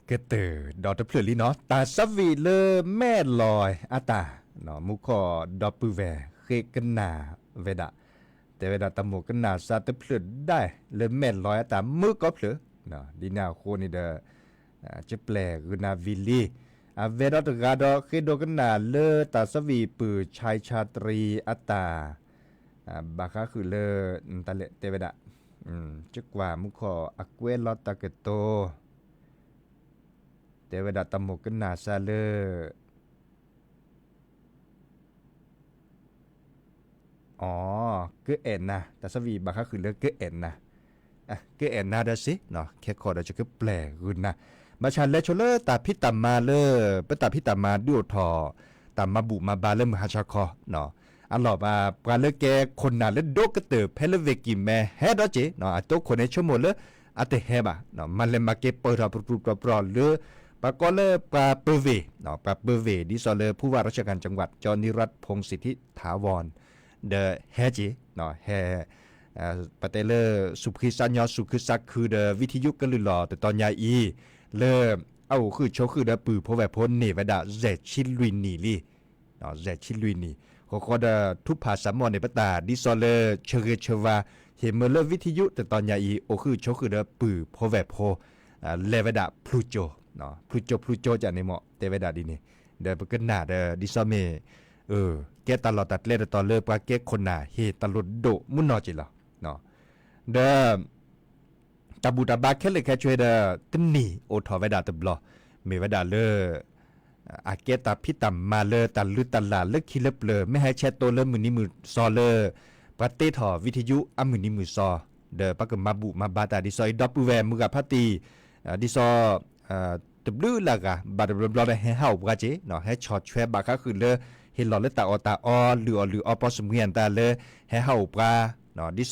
ကတၢၢ်ဒီးတဖျၢၣ်လံနီၤ, တၢ်ဆၢဝံၤလၢမဲၢ်လီၤအတၢ်, မူခိၣ်ဒီပုၢ်ဝဲၢ်ဃ့ကနၣ်ဝဲဒၣ်, တဲဝဲဒၣ်တၢ်မိၣ်ကနၣ်စၢ်တဖျၢၣ်ဒၣ် လၢမဲၢ်လီၤအတၢ်မုၢ်ကီၢ်ဖျၢၣ်, ဒ်န့ၣ်အဃိန့ၣ်ဒီး ကပျဲၢ်ဂုာ်နၤဝံၤလံ, အဝဲဒီးတဂၤဒီးဃ့ဒိကနၣ်လၢတၢ်ဆၢဝံၤပုၢ်ဆါဆါတရံးအတၢ်, ဘၣ်ဃးဃုာ်လၢ တၢ်လဲၣ်တဲဝဲဒၣ်, ကကွဲးလီၤတၢ်ကတိၤ တဲဝဲဒၣ်တၢ်မိၣ်ကနၣ်စၢ်လၢ အီ, ကအဲၣ်နၤ, တၢ်ဆၢဝံၤဘၣ်ဃးဃုာ်လၢကအဲၣ်နၤ, ကအဲၣ်နၤဒီးစ့ၢ်, ခဲခီဒီးယကပျဲၢ်ဂုာ်နၤ, ဘၣ်ဆၣ်လဲၤဆိလၢတၢ်ဖံးတၢ်မၤလၢ ပတၢ်ဖံးတၢ်မၤဒုးအိၣ်ထီၣ် တၢ်မၤဘူၣ်မၤဘါလၢမုၢ်ဟါဆါခီ, အလီၢ်ဘၣ် ပှၤလၢကဲခိၣ်နၢ်လၢဒိၣ်ကတၢၢ်ဖဲလၢဝ့ၢ်ကံၢ်မဲဟဲဒီးစ့ၢ်, အတိခိၣ်န့ၣ်ဆိကမိၣ်လၢ အတဟဲဘၣ်, မၤလဲၤမၤက့ၤပၢၢ်ထီၣ်ပြူၤပြူၤပြီၤပြီၤလၢ ပှၤကိးလၢပှၤပၢၤဝ့ၢ်, ပှၤပၢၤဝ့ၢ် ဒ်သိးလၢ ผู้ว่าราชการจังหวัด ကၠီနံရၢၣ် ဖူၣ်စံးထံး ထးဝီၣ် ဒီးဟဲက့ၤ, ဟဲ ပတဲလၢ စူၣ်ဖှံစၢ်ညီစူၣ်ခုစၢ်ခုဒီး ဝံထယုကလုၢ်လီၢ်တတီၤညါအံၤ, လၢ အအိၣ်ဃုာ်ဆိးဃုာ်ဒီးပုၢ်ဖိဝဲၢ်ဖိန့ၢ်ဝဲဒၣ် ယဲၢ်ဆံလွံၢ်နံၣ်လံ, ယဲၢ်ဆံလွံၢ်နံၣ်, ဃီဃီဒီးထူးဖးစၢ်မီၣ်န့ၢ်ပတၢ် ဒ်သိးလၢဆၢဂ့ၤဆၢဝါ, ဟ့ၣ်မၢလၢဝံထယုတတီၤညါအံၤ အိၣ်ဃုာ်ဆိးဃုာ်ဒီးပုၢ်ဖိဝဲၢ်ဖိ, လဲၤဝဲဒၣ်ဖျူကၠိ, ဖျူကၠိဖျူကၠိကန့ၣ်မ့ၢ် တဲဝဲဒၣ်ဒ်န့ၣ်, ဒီးပကနၣ်ဒီး ဒ်သိးမ့ၢ် ကဲတၢ်လီၢ်တၢ်ကျဲတတီၤလၢပှၤကဲခိၣ်နၢ်ဟ့ၣ်တၢ်လိၣ်ဒိၣ်မုၢ်နီၢ်က့ၤလီၤ, ဒီး တၢ်ဘူၣ်တၢ်ဘါခဲလၢာ်ခဲဆ့ဒီး တနံၣ်အိၣ်ထီၣ်ဝဲဒၣ်တဘျီ, မ့ၢ်ဝဲဒၣ်လၢ အကဲတၢ်ဖံးတၢ်မၤလၢတၢ်လုၢ်တၢ်လၢ်လၢခံလၢပျၢၤ မ့ၢ်ဟဲဆဲးတိလၢမုၢ်နံၤမုၢ်စီၤလၢ ပှၤတ့ထီၣ်ဝံထယုအမုၢ်နံၤမုၢ်စီၤ, ဒီးပကမၤဘူၣ်မၤဘါတၢ်ဒ်သိးအံၤ ဒီပုၢ်ဝဲၢ်မုၢ်ဂၤဖါတံၢ်, ဒ်သိး တဘျုးလၢ်ဂၤဘၣ်တဘျီဘျီဒီးဟဲဟးအိၣ်ပှၤက့ၤ, ဟဲဆီၣ်ထွဲဘၣ်ဃးဃုာ်လၢ ဟ့ၣ်လီၤလၢတၢ်အီၣ်တၢ်အီ လုၢ်အီၣ်လုၢ်အီပီစမံအတၢ်လၢ ဟဲဟးအိၣ်ပှၤ, ဒ်သိးလၢ ဒီ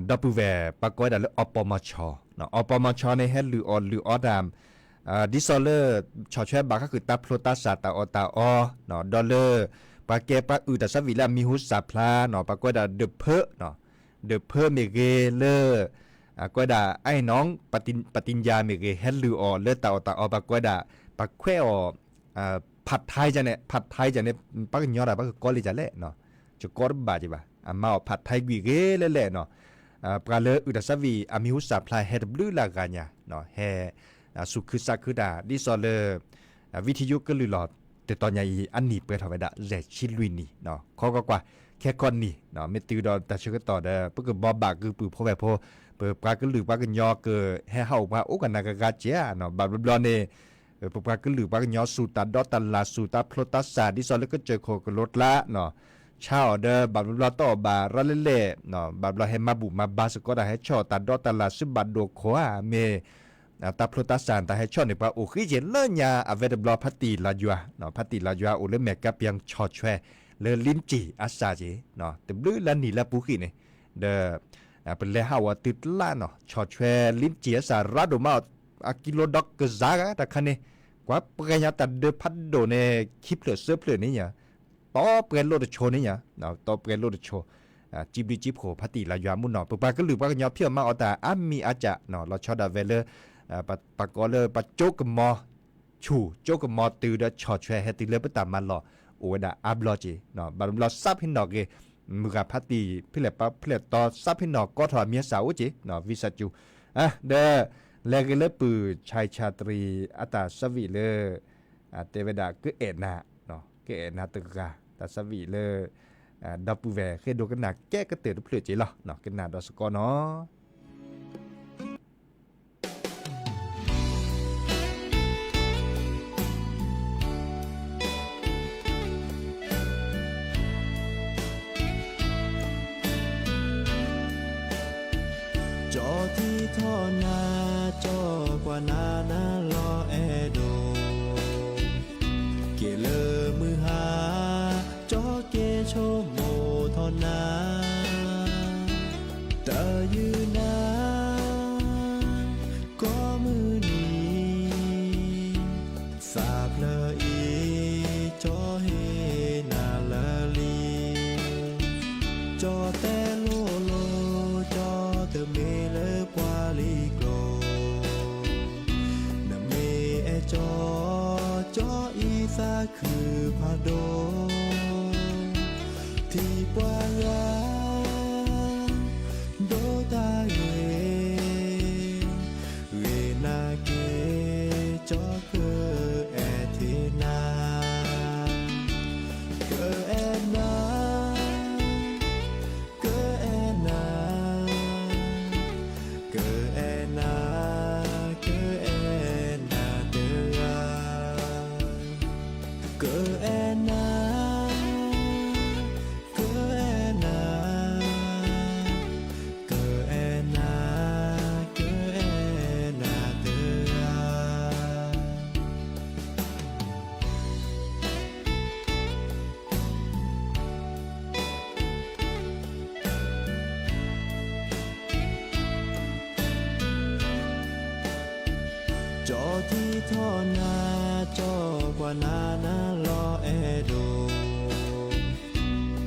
ပုၢ်ဝဲၢ် ပှၤကိးဝဲဒၣ်လၢ အီပီမီၤဆီ, အီပီမီၤဆီန့ၣ် ဟဲလုၢ်အီၣ်လုၢ်အီတၢ်, ဒ်သိးလၢ ဆီၣ်ထွဲဘၣ်ဃးဃုာ်တၢ်ဖျိတၢ်စးတၢ်အီၣ်တၢ်အီ, ဒီးလၢ ပှၤကဲပှၤအုၣ်တၢ်ဆၢဝံၤလၢအမံၤဟူစၢ်ဖျါ, ပှၤကိးဝဲဒၣ်ဒၢးဖၢ, ဒၢးဖၢမ့ၢ်ဂ့ၤလၢ ကိးဝဲဒၣ် အဲၣ်နီၣ် ပတံၢ်ယါမ့ၢ်ဂ့ၤ ဟဲလုၢ်အီၣ်လၢတၢ်အီၣ်တၢ်အီ ပှၤကိးဝဲဒၣ် ပှၤခွဲးအီၣ် ဖးထါန့ၣ်, ဖးထါန့ၣ် ပှၤကညီတၢ် ပှၤကကိးလံာ်ဒ်လဲၣ်, ယကိးတဘၣ်က့ၤဘၣ်, အမၤအီၣ်ဖးထါကွံာ်ဂ့ၤလဲၣ်လဲၣ်နီၤ, ပှၤလၢအုၣ်တၢ်ဆၢဝံၤ အမံၤဟူစၢ်ဖျါ ဟဲတဘျုးလၢ်ဂၤညါ, ဟဲ စူၢ်ခုစးခုတၢ် ဒ်သိးလၢ ဝံထယုကလုၢ်လီၤ တတီၤညါအံၤ အနံၣ်ပှဲၤထီၣ်ဝဲဒၣ် ယဲၢ်ဆံလွံၢ်နံၣ်, ခီကွၢ်ကွၢ်, ခဲခီနံၣ်, မ့ၢ်တုၤဒီးတၢ်ဆၢကတီၢ်ဒီး ပကဘီဘၣ်ကုပုၢ်ဖိဝဲၢ်ဖိ, ပပှၤကလုာ်ပှၤကညီကဟဲဟးအိၣ်ပှၤအိၣ်ကနၣ်ကဂၤကဲး, ဘၣ်ဘျီဘျီန့ၣ် ပပှၤကလုာ်ပှၤကညီဆူၣ်တၢ်ဒီတၢ်လၣ် ဆူၣ်တၢ်ဖျိတၢ်စၢ် ဒ်သိးလၢကစၢၢ်ခိၣ်ကလိကျါ, ဆါအီၤဒီး ဘၣ်ဘျီဘျီတအီၣ်ဘၣ်ရၤလဲၣ်လဲၣ်, ဘၣ်ဘျီဟဲမၤဘူၣ်မၤဘါစ့ၢ်ကီး တၢ်ဟဲဆီၣ်တၢ်ဒီတၢ်လၣ်ဆူဘၣ်ဒိၣ်ခိၣ်ဧါ, မ့ၢ် တၢ်ဖျိတၢ်စၢ် တၢ်ဟဲဆီၣ်န့ၣ် ပှၤအိၣ်ဃံက့ၤလၢညါ အဝဲတဘျီဖါတံၢ်လါယွၤ, ဖါတံၢ်လါယွၤအိၣ်လၢမဲာ်ကါပၠီဆီၣ်ထွဲ လၢလံကၠံၣ်အစၢ်က့ၤ, တဘျုးလၢနံၣ်လၢပူၤဃံန့ၣ်, ဒီး ပလဲၤဟးဝဲတုၤတလါနီၤ ဆီၣ်ထွဲလံကၠံၣ်အစၢ်ရၤဒိၣ်မး အကံလိဒီးကစၢ်ဂၤတခါန့ၣ်, ကွၢ်ပှဲၤညါတၢ်ဒုးဖးဒိၣ်န့ၣ် ခံဖျၢၣ်သၢဖျၢၣ်န့ၣ်ညါ, တီပှဲၤလိၣ်တဆိးန့ၣ်ညါ, တီပှဲၤလိၣ်တဆိး, စံးဘျုးစံးဖှိၣ်ဖါတံၢ်လါယွၤမုၢ်နီၤ, ပပှၤကလုာ်ပှၤကညီဖံးအီၣ်မၤအီၣ်တၢ်အါမံၤအါကၢ်နီၤ, လီၤဆီဒၣ်ဝဲလၢ ပကိးလၢပကၠိကမီၤ ဆူၣ်ကၠိကမီၤတုၤဒီး ဆီၣ်ထွဲဟဲတုၤလၢပတၢ်မၤလီၢ် အိၣ်ဝဲဒၣ်အါဘျီက့ၤ, ဘၣ်တဘျီစးဖဲနီၣ်ဂ့ၤ, မုၢ်ဂၤဖါတံၢ် ဖဲလဲၣ်ပဖဲလဲၣ်တီ စးဖဲနီၣ်ကီထီၣ်အမံၤအစၢ်အိၣ်က့ၤ, ဝံစၢ်စူၤ, ဒီး လဲၤဂ့ၤလၢပုၢ်ဆါအံဆါတရံး အတၢ်ဆၢဝံၣ်လၢ တဲဝဲဒၣ်ကအဲၣ်နၤ, ကအဲၣ်နၤတဂၤ တၢ်ဆၢဝံၣ်လၢ ဒီပုၢ်ဝဲၢ်ဃ့ဒိကနၣ်ကဲကတၢၢ်တဖျၢၣ်က့ၤလီၤ, ကနၣ်ဒီးစ့ၢ်ကီးနီၤ. ကၠီထံထီၣ်နၤ, ကၠီကွၢ်နၤနၤလီၤအဲၣ်ဒိး, က့ၤလၢမုၢ်ဟါ, ကၠီက့ၤဆိကမိၣ်ထီၣ်နၤ, တၢ်ယုၢ်နၤ ကိးမုၢ်နံၤ, သးဖျၢၣ်အံၤ ကၠီဟ့ၣ်နၤလၢလံ, ကၠီတဲလိၤလိၤ ကၠီတမ့ၢ်လၢပှၤလံၤကျိၤ, နမ့ၢ်အဲၣ်ကၠီ, ကၠီအံၤသးခုဖးဒိၣ်, ထံၣ်ပှၤဂၤ ဒိတၢ်ဂ့ၤ, ဂ့ၤနာ်က့ၤ ကၠီကအဲၣ်ထံနၤ, ကအဲၣ်နၤ, ကအဲၣ်နၤ, ကအဲၣ်နၤ, ကအဲၣ်နၤတဂၤ, ကအဲၣ်နၤ ကအဲၣ်နၤ, ကအဲၣ်နၤ, ကအဲၣ်နၤတဂၤ, ကၠီထံထီၣ်နၤ, ကၠီကွၢ်နၤနၤလီၤအဲၣ်ဒိး,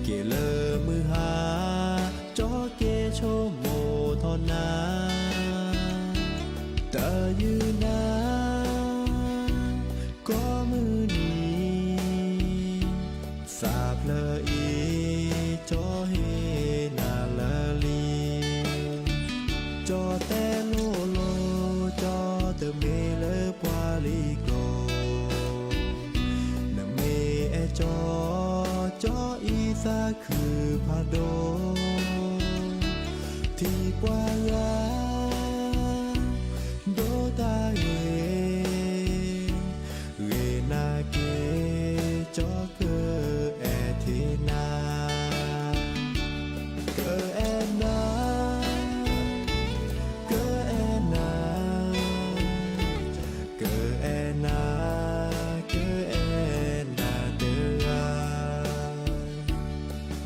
က့ၤလၢမုၢ်ဟါ, ကၠီက့ၤဆိကမိၣ်ထီၣ်နၤ, တၢ်ယုၢ်နၤ ကိးမုၢ်နံၤ, သးဖျၢၣ်အံၤ ကၠီဟ့ၣ်နၤလၢလံ, ကၠီတဲလိၤလိၤ ကၠီတမ့ၢ်လၢပှၤလံၤကျိၤ, နမ့ၢ်အဲၣ်ကၠီ, ကၠီအံၤသးခုဖးဒိၣ်, ထံၣ်ပှၤဂၤ ဒိတၢ်ဂ့ၤ, ဂ့ၤနာ်က့ၤ ကၠီကအဲၣ်ထံနၤ, ကအဲၣ်နၤ, ကအဲၣ်နၤ, ကအဲၣ်နၤ, ကအဲၣ်နၤတဂၤ,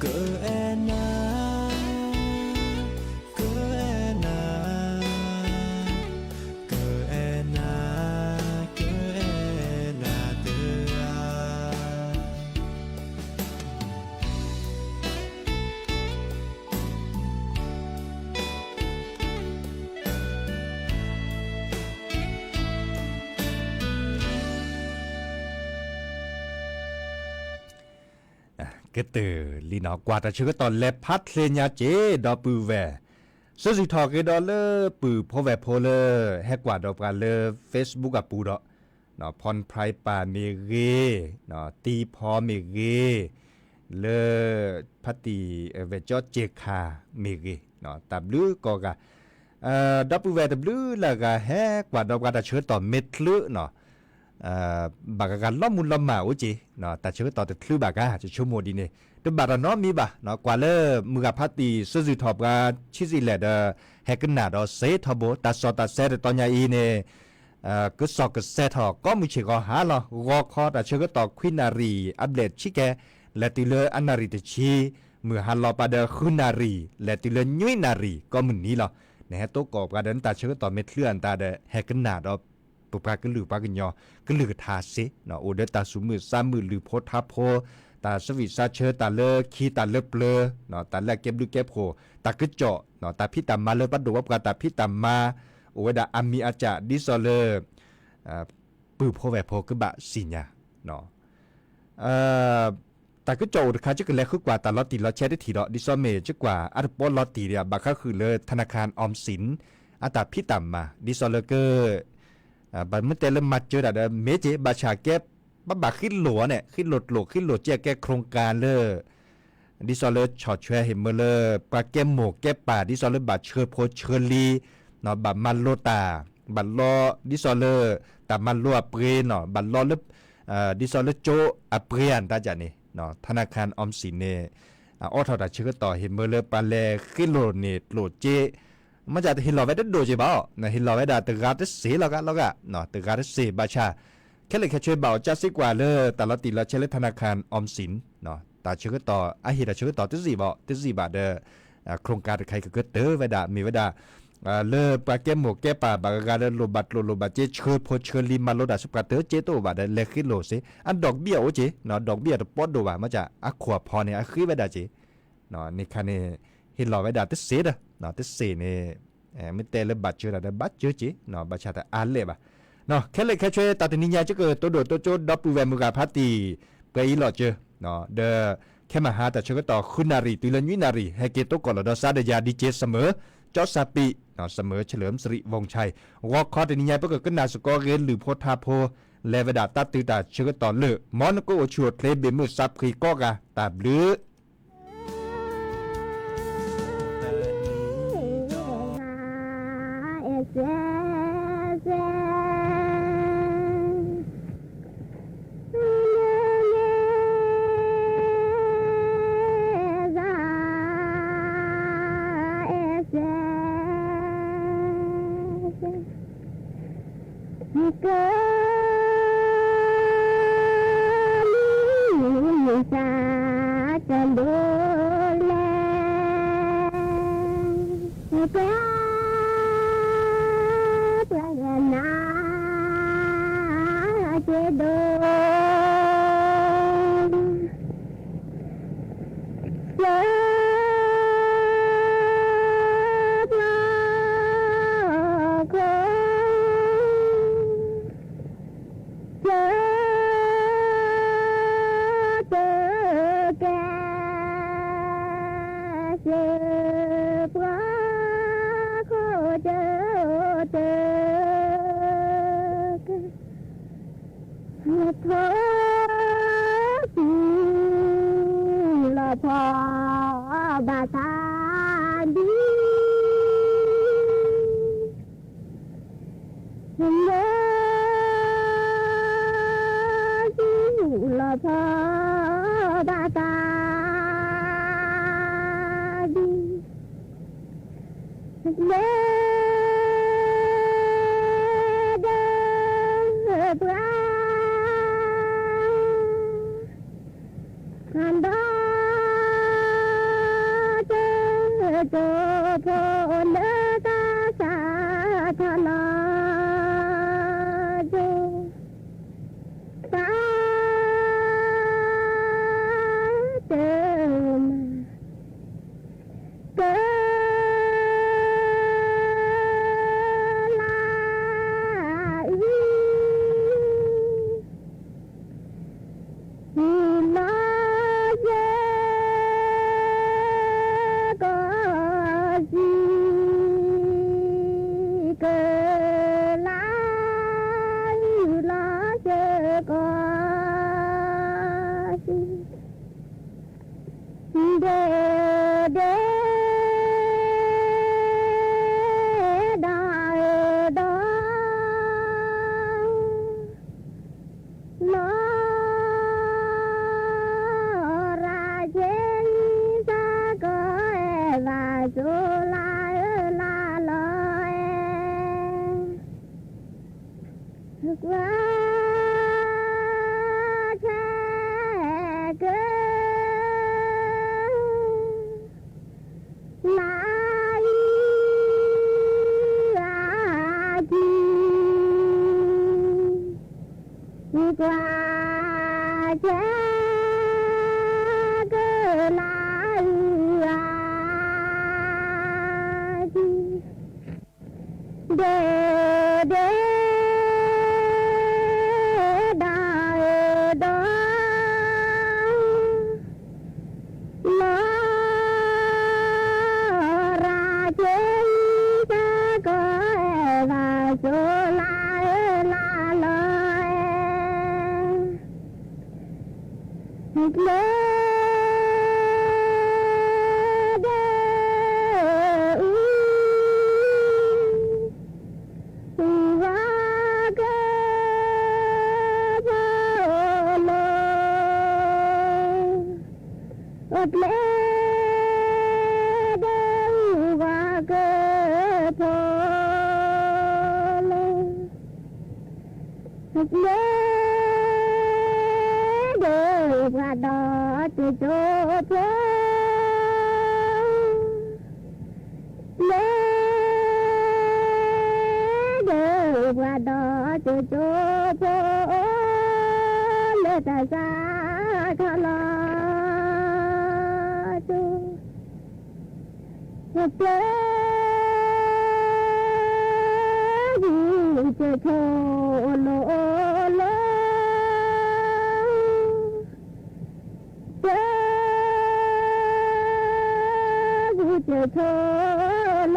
ကအဲၣ်နၤ, ကအဲၣ်နၤ, ကအဲၣ်နၤ, ကအဲၣ်နၤတဂၤ. ကတၢၢ်လံနီၤ ကွၢ်တၢ်ဆၢကတီၢ်လဲၤဖးချ့ညါက့ၤ ဒီပုၢ်ဝဲၢ်, ဆၢဂ့ၤထီၣ်က့ၤဒီးလၢပုၢ်ဖိဝဲၢ်ဖိလၢ ဟဲကွၢ်ဒီးပှၤလၢ Facebook အပူၤဒီး ဖီနဖရံပၢ်မ့ၢ်ဂ့ၤ, တံဖီမ့ၢ်ဂ့ၤ, လၢ ဖါတံၢ် ဝဲၢ်ကၠီစ့ခါမ့ၢ်ဂ့ၤ, တၢ်ဘျုးကိးဂၤ, ဒီပုၢ်ဝဲၢ်တဘျုးလၢအဂၤဟဲကွၢ်ဒီးပှၤတၢ်ဆၢကတီၢ်မ့ၢ်ချုးနီၤ ဘၣ်ဂၤဂၤလီၤမူလီၤမၢ်အိၣ်က့ၤ, တၢ်ဆၢကတီၢ်တချုးဘၣ်ကါ ယဆိကမိၣ်ဒ်န့ၣ် တဘၣ်တၢ်နီတမံၤဘၣ်, ကွၢ်လၢမုၢ်ဂၤဖါတံၢ် စုၣ်စုၣ်ထီၣ်ပှၤဆံးစံးလဲၣ်ဒီး ဟဲကနၣ်ဒီးစ့ထီဘိ တၢ်စီၣ်တၢ်ဆဲတတီၤညါအံၤန့ၣ် ကစီၣ်ကစဲးထီၣ်ကိးမုၢ်ဆ့ၣ်ဂီၤဟါလီၤ. ဂီၤခီတၢ်ဆၢကတီၢ်ခွံနၣ်ရံၣ်အဘျဲၣ်ဆံကဲ လဲၤတုၤလၢအနၣ်ရံၣ်တဆံ, မုၢ်ဟါလီၤပာ်ဒီးဃုနၣ်ရံၣ် လဲၤတုၤလၢနွံနၣ်ရံၣ်ကိးမုၢ်နံၤလီၤ. နဟဲတိကိးပှၤဒီးနတၢ်ဆၢကတီၢ်မ့ၢ်ချုးအတၢ်ဒီး ဟဲကနၣ်ဒီး ပပှၤကလုာ်ပှၤကညီ ကလုၢ်ကထါစ့, အိၣ်ဒီးတၢ်သူၣ်မုာ်သးမုာ် လုၢ်ဖိထါဖိ, တၢ်ဆၢဝံၣ်စါဆၢ တၢ်လၢခံ တၢ်လၢပျၢၤ, တၢ်လၢအကဲဘျုးကဲဖှိၣ်, တၢ်ကစီၣ်, တၢ်ဖံးတၢ်မၤလၢပှၤဒိၣ်ပှၤပှၢ် တၢ်ဖံးတၢ်မၤ, အိၣ်ဝဲဒၣ်အမံၤအစၢ် ဒ်သိးလၢ ပုၢ်ဖိဝဲၢ်ဖိကဘၣ်သ့ၣ်ညါ တၢ်ကစီၣ်အိၣ်တခါ ယကလဲၤဃုကွၢ်တၢ်လီၤတံၢ်လီၤဆဲးတထံၣ်ဒီး ဒ်သိးမ့ၢ်ယကွၢ်အါတပီလီၤတံၢ်ဒီး ဘၣ်ဃးဃုာ်လၢထနခါအီမ်စံၣ် အတၢ်ဖံးတၢ်မၤ ဒ်သိးလၢက ဘၣ်မ့ၢ်တဲလၢမၤစၢၤတၢ်ဒီး မ့ၢ်က့ၤ ဘၣ်ဆၣ်ကဲ ဘၣ်ဘၣ်ဃ့လိၢ်အီၤန့ၣ် ဃ့လိၢ်ကျိာ် ဃ့လိၢ်ကဲ ကဲခရူၣ်ကၣ်လၢ ဒ်သိးလၢဆီၣ်ထွဲဟ့ၣ်မၢလၢ ပှၤကဲမိၢ်ကဲပၢ် ဒ်သိးလၢဘၣ်ဆှၢဖိဆှၢလံၤ ဘၣ်မၤလိတၢ် ဘၣ်လီ ဒ်သိးလၢ တၢ်မၤလိအပှ့ၤနီၤ ဘၣ်လီလၢ ဒ်သိးလၢကၠိအပှ့ၤအတၢ်န့ၣ် ထနခါအီမ်စံၣ်န့ၣ် အိးထီၣ်တၢ်ဆၢကတီၢ် ဟ့ၣ်မၢလၢပှၤလဲၤဃ့လိၢ်န့ၢ်ကျိာ်စ့ မ့ၢ်တဟ့ၣ်လီၤဝဲတဒိၣ်က့ၤဘၣ်အီၤ ဟ့ၣ်လီၤဝဲဒၣ်တဂၤတစ့လီၤဂာ်လီၤဂာ် တဂၤတစ့ ဘၣ်ဆၣ် ခဲလၢာ်ခဲဆ့ဘၣ်အီၤ ကစ့ကွၢ်လၢတၢ်လီၤတံၢ်လီၤဆဲးလၢထနခါအီမ်စံၣ် တၢ်ဆၢကတီၢ် အဟ့ၣ်တၢ်ဆၢကတီၢ်တစ့ၣ်ဘၣ် တစ့ၣ်ဘၣ်ဒီး ခရူၣ်ကၣ်တခါအံၤကကတၢၢ်ဝဲဒၣ် မ့ၢ်ဝဲဒၣ် လၢပှၤကဲမိၢ်ကဲပၢ် ဘၣ်ဂၤဂၤလၢလိၣ်ဘၣ်ကျိာ်လိၣ်ဘၣ်စ့ ဆှၢဖိဆှၢလံၤ မၤလိတၢ်ဆူပှၤတၢ်စ့တအိၣ်ဘၣ်ဒီး လဲၤဃ့လိၢ်စ့ အဒီးကဘံၣ်အအိၣ်က့ၤ ဒီးကဘံၣ်အတပီဒိၣ်ဘၣ် မ့ၢ်ကၢ်အခိၣ်အဖီန့ၣ် အဃ့ဝဲဒၣ်က့ၤ န့ၣ်ခါန့ၣ် ဟ့ၣ်လီၤဝဲဒၣ်တစ့ဒီး တစ့န့ၣ် မ့ၢ်တဲလၢဘၣ်စၢၤတၢ်ဒီး ဘၣ်စၢၤက့ၤ ဘၣ်ဆၣ်တအါလဲၣ်ဘၣ် ခဲလၢာ်ခဲဆ့ တၢ်တနံၤညါ ကကတိၤဒိၣ်တိၤကၠိ ဒီပုၢ်ဝဲၢ်မုၢ်ဂၤဖါတံၢ် ပှဲၤအံၤလီၤစၢၤ ဒီး ခဲမဟါတၢ်ဆၢကတီၢ် ဃုနၣ်ရံၣ်တုၤလၢနွံနၣ်ရံၣ် ဟဲက့ၤတိကိးလီၤဒီး စးဒီးယၤ ဒံက့စမၢၤ ကၠီစးပံး စမၢၤ ဆၢလၢၣ်မစရံး ဝီၣ်ဆါအံၤ ဂီၤခီတနံၤညါ ပကကနၣ်စ့ၢ်ကီးဂ့ၤလုၢ်ဖိထါဖိ လဲၤဝဲဒၣ်တၢ်တုၤတၢ်ဆၢကတီၢ်လၢ မ်နကအိၣ်ဆူၣ်အိၣ်ချ့ ဘ့ၣ်မုၢ်သးဖှံကိးဂၤ တၢ်ဘျုး ကဲ ပှၤယနၢ်က့ၤဒိၣ် ကဲ ပှၤခိၣ် ကဲ ကဲ ကဲ စ့ ပှၤခိၣ်ကၢ ကၢ ကၢ လီၤဖီ လီၤဖီ ဘၣ်သးဒ် လၢ လီၤဖီ ဘၣ်သးဒ် လၢ ဒီး ပှၤ ဒီး တၢ် တိၢ်ဖိ လၢကစၢ်ထီၣ်လီၤ ကၠိ တၢ် တၢ် မၤ က လါ အံၤ အံၤ လီၤ ယဲ ကီၢ်စံၣ် ဒဲဒဲ ဒီးဒီး နီၢ်ရၤက့ၤ သးကီၢ်အဲၣ်ဘၣ် စိၤလါအၢလါလီၤအဲၣ် ကွၢ်ဆၢက့ၤ လါအုအကံ ကွၢ်ဆၢက့ၤ လါအုအကံ ဒဲဒဲ ဒီးဒီး နီၢ်ရၤက့ၤ သးကီၢ်အဲၣ်ဘၣ် စိၤလါအၢလါလီၤအဲၣ် ကျဲဒဲအူ ဂီၤကဖိလီၤ ကျဲဒဲအူ ဂီၤကဖိလီၤ ကျဲဒဲပှၤဒီးကၠိဖိ ကျဲဒဲပှၤဒီးကၠိဖိ လၢတၢ်စးထီၣ်လီၤ ကၠိ ကျဲဒဲ ကၠိဖိလီၤလီၤ ကျဲဒဲ ကၠိဖိလီၤ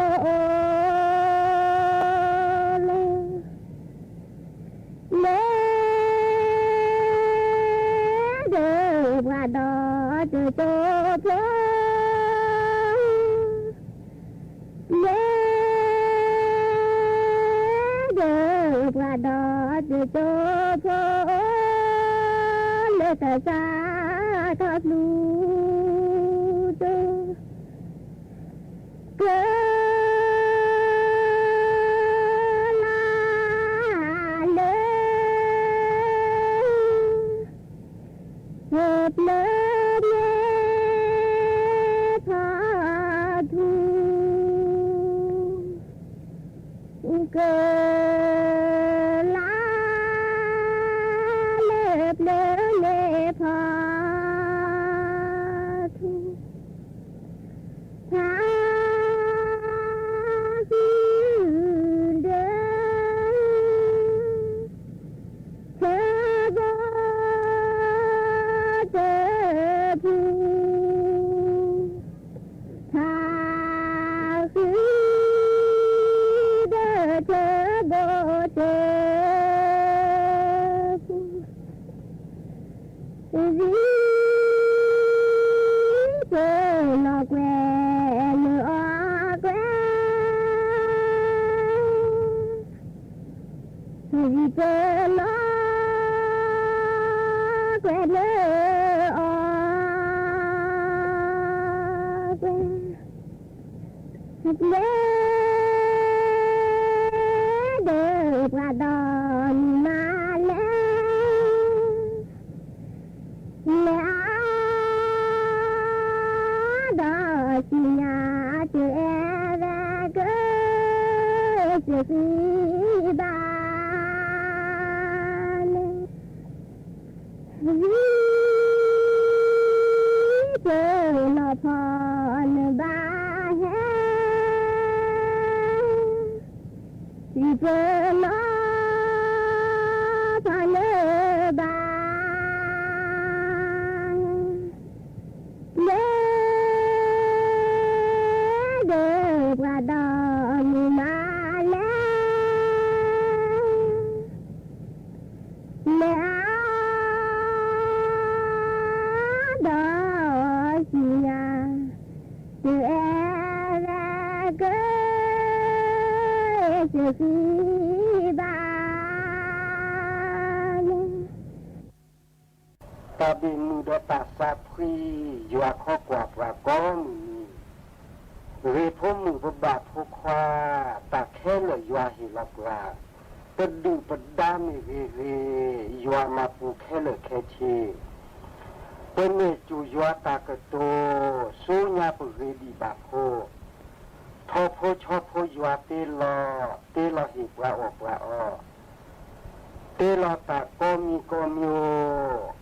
လီၤ ကျဲဒဲ ပှၤဒီးကၠိဖိ ကျဲဒဲ ပှၤဒီးကၠိဖိ လၢတၢ်စးထီၣ်ဖျူ ကၢ လါလၢ ပျၢၤန့ၢ်ဖီထူ ကၢ လါ လၢပျၢၤန့ၢ်ဖီထူ ဖါ ဃုဒၢ ဆၢဘီတပူ ဖါ ဃုဒၢ ဆၢဘီတပူ ဝံၤ ပလီၤကွဲးလၢအီၤကွဲး ဝံၤ ပလီၤကွဲးလၢအီၤ ကွဲး ကျဲဒဲ ပှၤဒီးမုၢ်မၤလဲၣ် လဲၣ်အါ ဒီးစံၣ်ညါ တအဲၣ်ဝဲက စံးဃံဘၣ်န့ၣ် ဝံၤ ပလီၤဖီနဘၣ်ဟဲ ဝံၤ ပလီၤဖီနဘၣ်ဟဲ ကျဲဒဲ ပှၤဒီးမုၢ်မၤလဲၣ် လဲၣ်အါ ဒီးစံၣ်ညါ စံးဘၣ် တၢ်ဘၣ်မုာ်ဒီးတၢ်သးဖှံ ယွၤခီကွၢ်ပှၤကိးမုၢ်နံၤ, ဂ့ၤဖိမုၣ်ပဘၣ်ဖိခွါ, တၢ်ခဲလၢာ်ယွၤဟ့ၣ်လီၤပှၤ, ပဒုၣ်ပဒါမ့ၢ်ဂ့ၤဂ့ၤ, ယွၤမၤပူၤခဲလၢာ်ခဲဆ့, ပမ့ၢ်စူၢ်ယွၤတၢ်ကတိၤ, ဆူညါပဂ့ၤဒံးဘၣ်ဖိ, ထီၣ်ဖိဆီဖိယွၤတ့လီၤ, တ့လီၤဟ့ၣ်ပှၤအီၣ်ပှၤအီ, တ့လီၤတၢ်ကိးမံၤကိးမျိုး